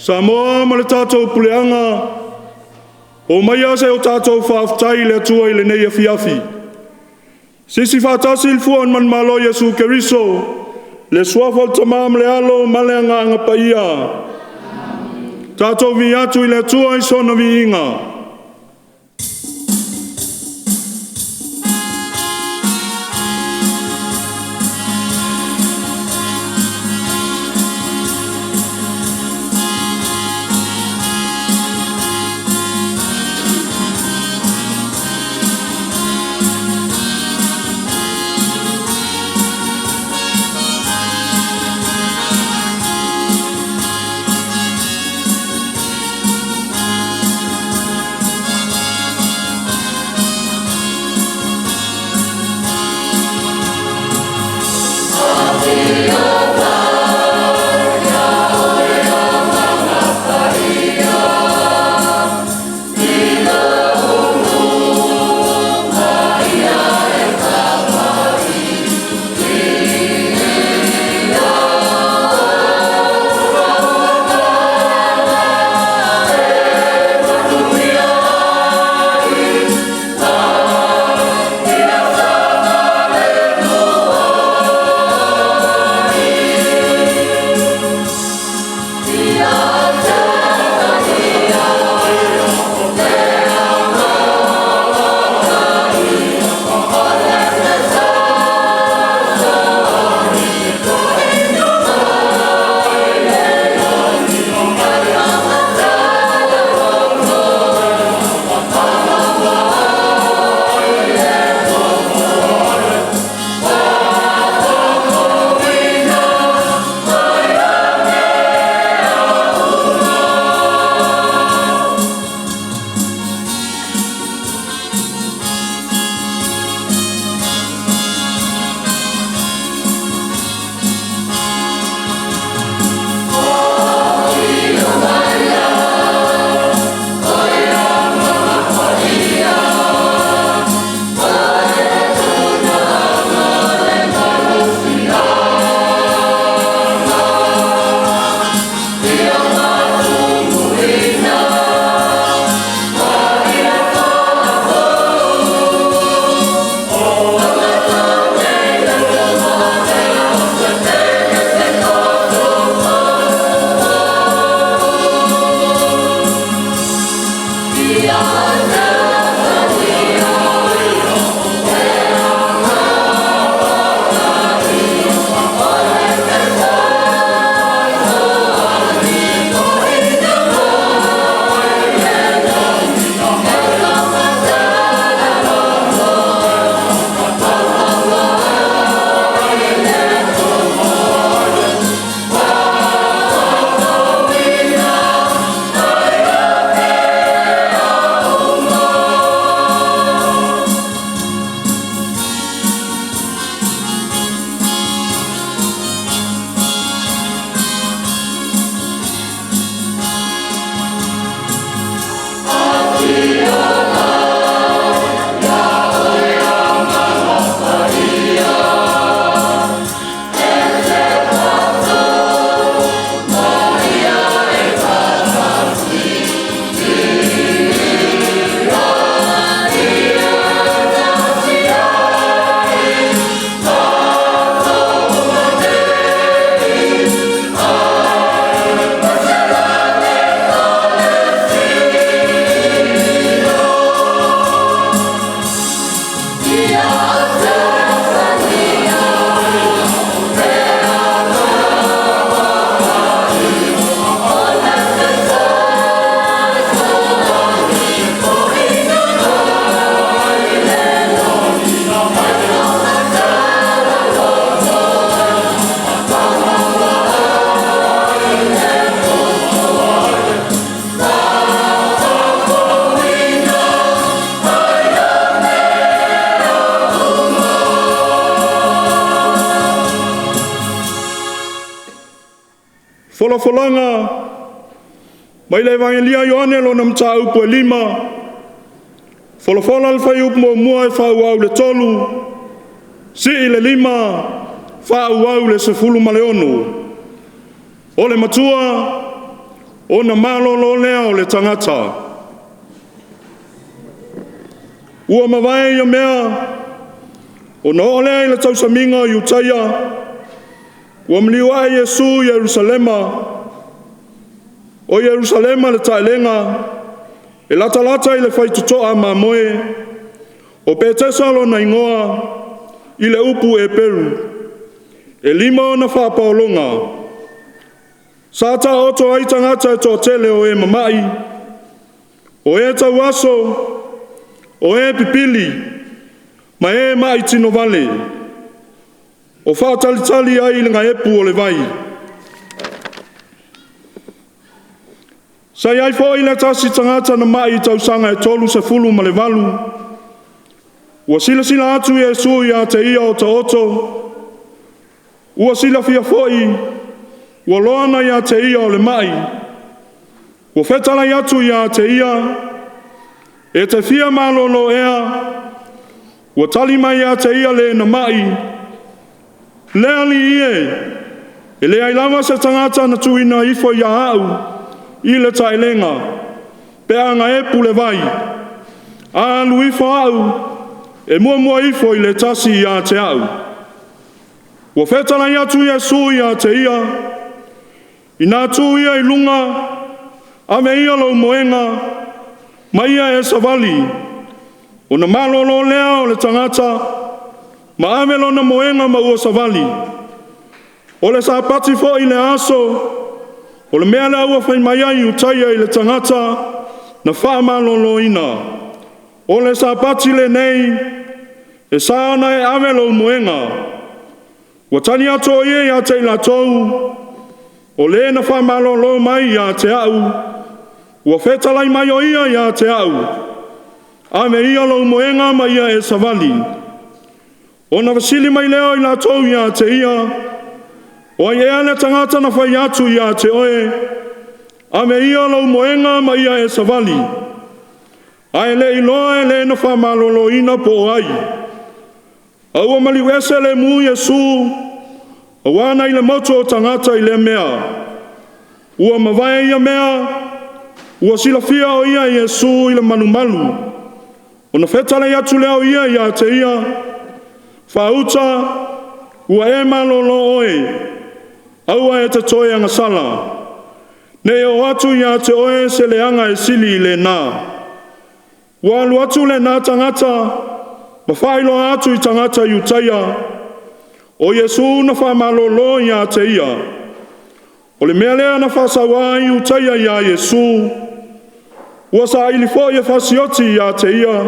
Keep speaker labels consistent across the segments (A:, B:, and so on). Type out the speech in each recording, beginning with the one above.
A: Samoa ma le tatou puleaga, omaia se i o tatou faafetai i le Atua i lenei afiafi. Sisi faatasi le fua o le manumalo Iesu Keriso, le suafa o le Tama ma le Alo ma le Agaga Paia. Tatou viia atu i le Atua i sona viiga. Folafolaga mai le Evagelia a Ioane lona mataupu e 5, folafola le fuaiupu 1 e faaauau i le 3, sii le 5, faaauau i le 16. O le matua, Ona malolo lea o le tagata. Ua mavae ia mea, ona oo lea i le tausamiga o Iutaia, ua maliu ae Iesu i Yerusalema, o Yerusalema le taelega, e latalata i le faitotoa mamoe, o Petesa lona igoa, i le upu Eperu, e 5 ona faapaologa. Sa taoto ai tagata e toatele o e mamai, o e tauaso, o e pipili, ma e mai tinovale, o faatalitali ai i le gaepu o le vai. Sa i ai foi le tasi tagata na mai i tausaga e 38. Ua silasila atu Iesu ia te ia o taoto, ua silafia foi ua loana ia te ia o le mai, ua fetalai atu ia te ia, “E te fia malolo ea?” Ua tali mai ia te ia le na mai, “Le Alii e, e leai lava se tagata na tuuina ifo ia au i le taelega, pe a gaepu le vai. A alu ifo au, e muamua ifo i le tasi ia te au.” Ua fetalai atu Iesu ia te ia, “Ina tu ia i luga, ave ia lou moega, ma ia e savali.” Ona malolo lea o le tagata, ma ave lona moega ma ua savali. O le Sapati foi lea aso. O le mea lea ua fai mai ai Iutaia i le tagata na faamaloloina, “O le Sapati lenei, e sa ona e ave lou moega.” Ua tali atu o ia ia te i latou, “O le na faamalolo mai ia te au, ua fetalai mai o ia ia te au, ‘Ave ia lou moega ma ia e savali.’” Ona fesili mai lea o i latou ia te ia, “O ai ea le tagata na fai atu ia te oe, ‘Ave ia lou moega ma ia e savali’?” Ae le i iloa e le na faamaloloina po o ai. A ua maliu ese lemu Iesu, auā nai le motu o tagata i lea mea. Ua mavae ia mea, ua silafia o ia e Iesu i le malumalu. Ona fetalai atu lea o ia ia te ia, “Faauta, ua e malolo oe, aua e te toe agasala, ne i oo atu ia te oe se leaga e sili i lena.” Ua alu atu lena tagata ma faailoa atu i tagata Iutaia, o Iesu na faamalolo ia te ia. O le mea lea na faasaua ai Iutaia ia Iesu, ua saili foi e fasioti ia te ia,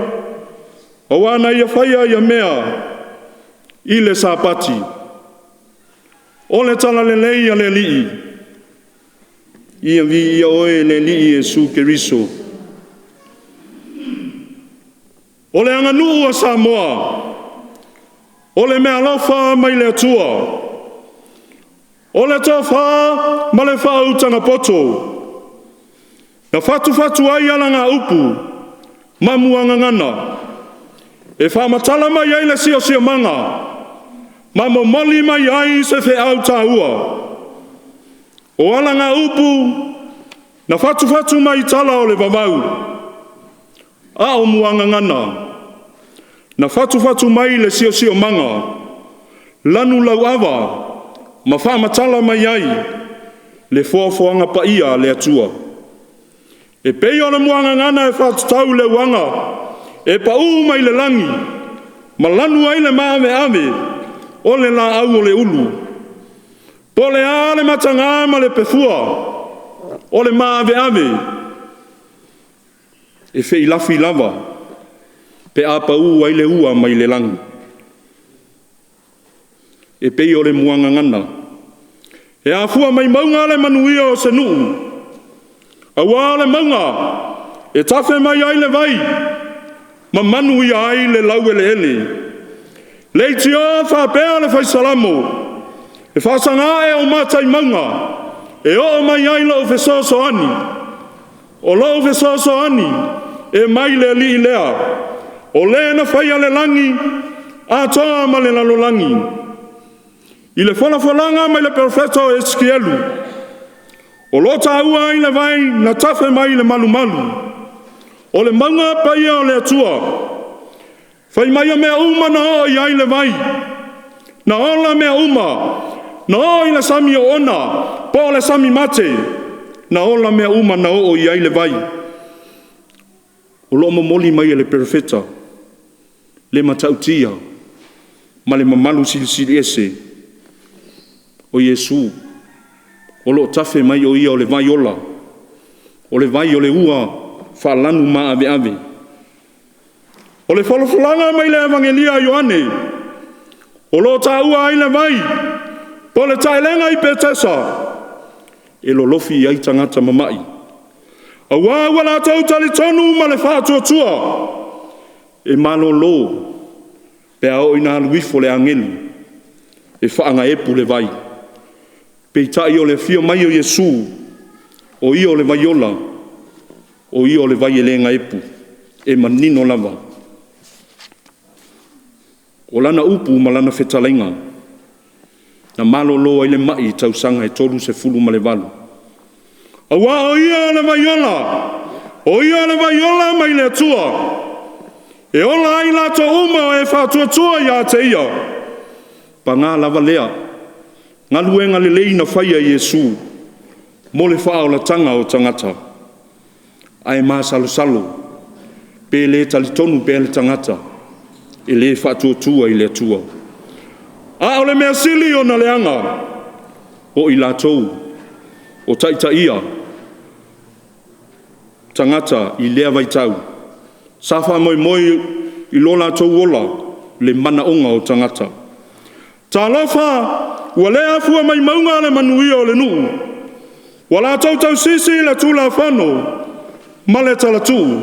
A: auā na ia faia ia mea i le Sapati. O le Talalelei a le Alii. Ia viia oe le Alii Iesu Keriso. O le aganuu a Samoa, o le meaalofa mai le Atua, o le tofa ma le faautaga poto, na fatufatu ai alagaupu ma muagagana, e faamatala mai ai le siosiomaga, ma momoli mai ai se feau taua. O alagaupu na fatufatu mai tala o le vavau, a o muagagana, na fatufatu mai le siosiomaga lanulauava ma faamatala mai ai le foafoaga paia a le Atua. E pei o le muagagana e faatatau i le uaga e pau mai le lagi ma lanu ai le maaveave o le laau o le ulu. Po o le a le mataga ma le pefua o le maaveave, e feilafi lava pe a pau ai le ua mai le lagi. E pei o le muagagana, e afua mai mauga le manuia o se nuu, aua o le mauga e tafe mai ai le vai ma manuia ai le laueleele. Leitioa faapea le fai Salamo, e faasaga ae ou mata i mauga, e oo mai ai lou fesoasoani. O lou fesoasoani e mai le Alii lea, o Le na faia le lagi atoa ma le lalolagi. I le folafolaga mai le perofeta o Esikielu, O lo o taua ai le vai na tafe mai le malumalu, o le mauga paia o le Atua. Fai mai o mea uma na oo i ai le vai, na ola mea uma, na oo i le sami oona, po o le sami mate, na ola mea uma na oo i ai le vai. O lo o momoli mai e le Perofeta le matautia ma le mamalu silisili ese o Iesu, o lo o tafe mai o Ia o le vai ola, o le vai o le ua faalanu maaveave. O le folafolaga mai le Evagelia a Ioane, o lo o taua ai le vai po o le taelega i Petesa e lolofi i ai tagata mama'i, aua ua latou talitonu ma le faatuatua e malolo pe a oo ina alu ifo le agelu e faagaepu le vai. Peitai o le afio mai o Iesu, o Ia o le vai ola, o Ia o le vai e le gaepu, e manino lava. O Lana upu ma Lana fetalaiga, na malolo ai le mai i tausaga e 38. Aua o Ia o le vai ola, o Ia o le vai ola mai le Atua, e ola ai latou uma o e faatuatua ia te Ia. Paga lava lea, galuega lelei na faia e Iesu mo le faaolataga o tagata, ae masalosalo pe le talitonu pea le tagata e le faatuatua i le Atua. A o le mea sili ona leaga, o i latou o taitaia tagata i lea vaitau, sa faamoemoe i lo latou ola le manaoga o tagata. Talofa, ua le afua mai mauga le manuia o le nuu, ua latou tausisi i le Tulafono ma le talatuu,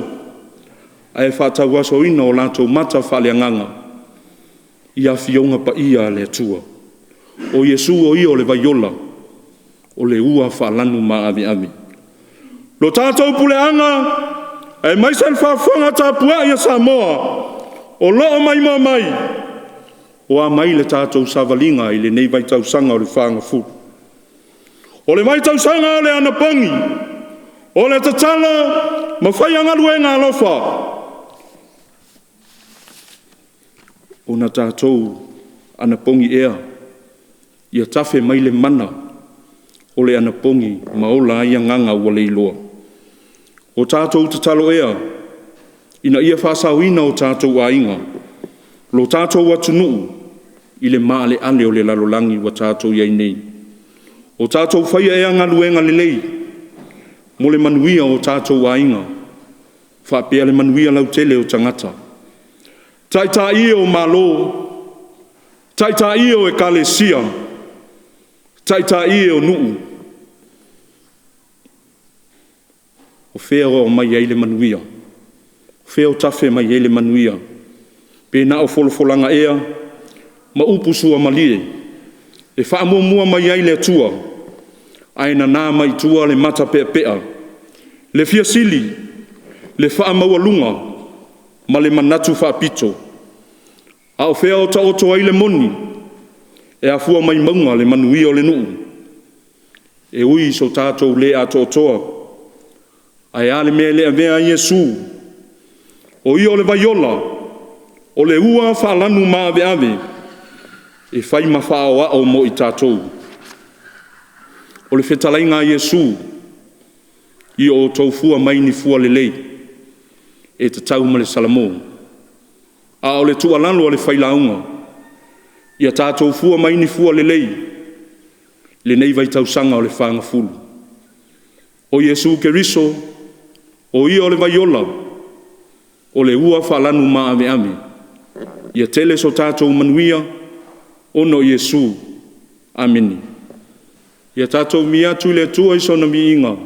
A: ae faatauasoina o latou mata faaleagaga i afioga paia a le Atua. O Iesu o Ia o le vai ola, o le ua faalanu maaveave. Lo tatou puleaga aemaise le faafofoga tapuai a Samoa o lo o maimoa mai, o a mai le tatou savaliga i lenei vaitausaga o le fagafulu? O le vaitausaga o le anapogi, o le tatalo ma faia galuega alofa, ona tatou anapogi ea ia tafe mai le mana o le anapogi ma ola ai agaga ua leiloa. O tatou tatalo ea ina ia faasaoina o tatou aiga, lo tatou atunuu i le maaleale o le lalolagi ua tatou i ai nei. O tatou faia ea galuega lelei mo le manuia o tatou aiga, faapea le manuia lautele o tagata. Taitai e o Malo, taitai e o Ekalesia, taitai e o nuu, o fea o aumai ai le manuia? O fea o tafe mai ai le manuia? Pe na o folafolaga ea ma upu suamalie e faamuamua mai ai le Atua, ae nana mai i tua le mata peapea, le fia sili, le faamaualuga ma le manatu faapito? A o fea o taoto ai le moni? E afua mai mauga le manuia o le nuu. E ui i so tatou le atoatoa, ae a le mea e le avea ai Iesu, o Ia o le vai ola, o le ua faalanu maaveave e fai ma faaoao mo i tatou? O le fetalaiga a Iesu, “Ia outou fua mai ni fua lelei e tatau ma le salamo.” A o le tuualalo a le failauga, ia tatou fua mai ni fua lelei i lenei vaitausaga o le fagafulu. O Iesu Keriso, o Ia o le vai ola, o le ua faalanu maaveave. Ia tele so tatou manuia ona o Iesu. Amene. Ia tatou viia atu i le Atua i sona viiga.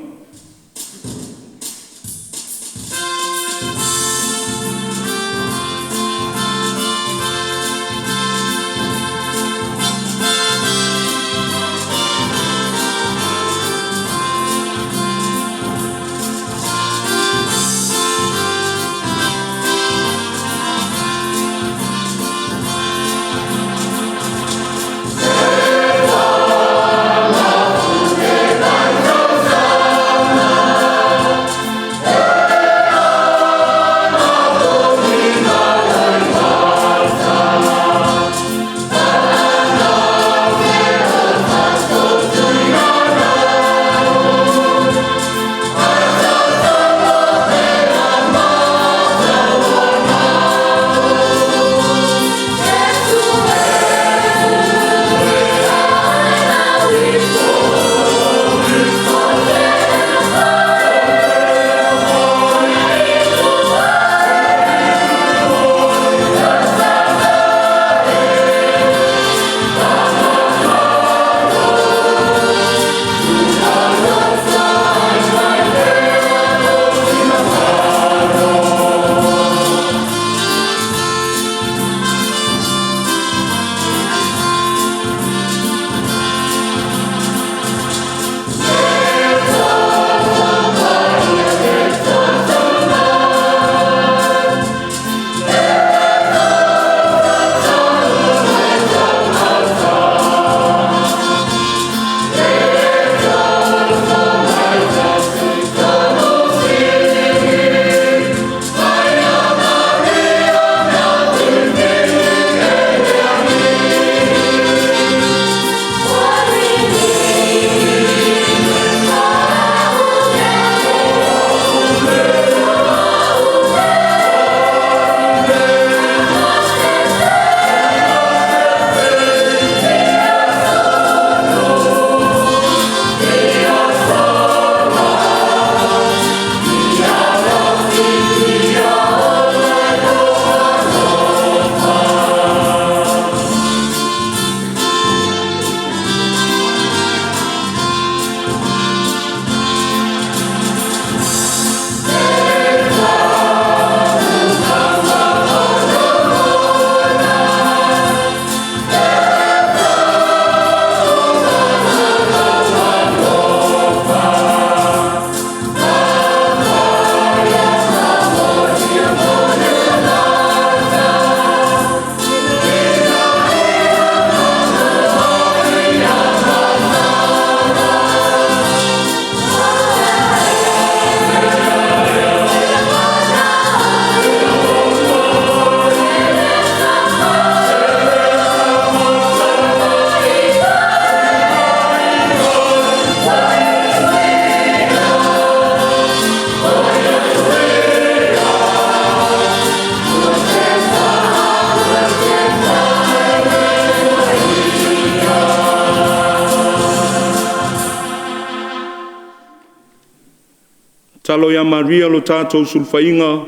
A: Talo ia Maria lo tatou sulufaiga,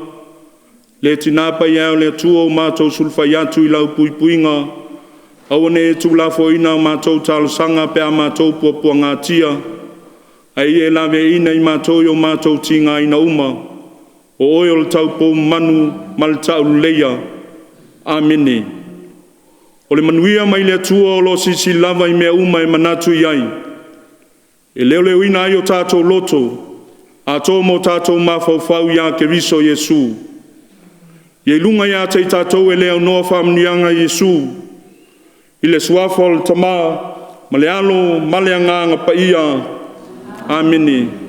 A: le tina paia e o le Atua, ua matou sulufai atu i lau puipuiga, aua ne i e tuulafoaina a matou talosaga pe a matou puapuagatia, ae ia e laveaiina i matou i o matou tigaina uma, o Oe o le taupoumamanu ma le tauleleia. Amene. O le manuia mai le Atua o lo o silisili lava i mea uma e manatu i ai, e leoleoina ai o tatou loto atoa ma o tatou mafaufau ia Keriso Iesu. Ia i luga ia te i tatou e le aunoa faamanuiaga a Iesu, i le suafa o le Tama ma le Alo ma le Agaga Paia. Amene.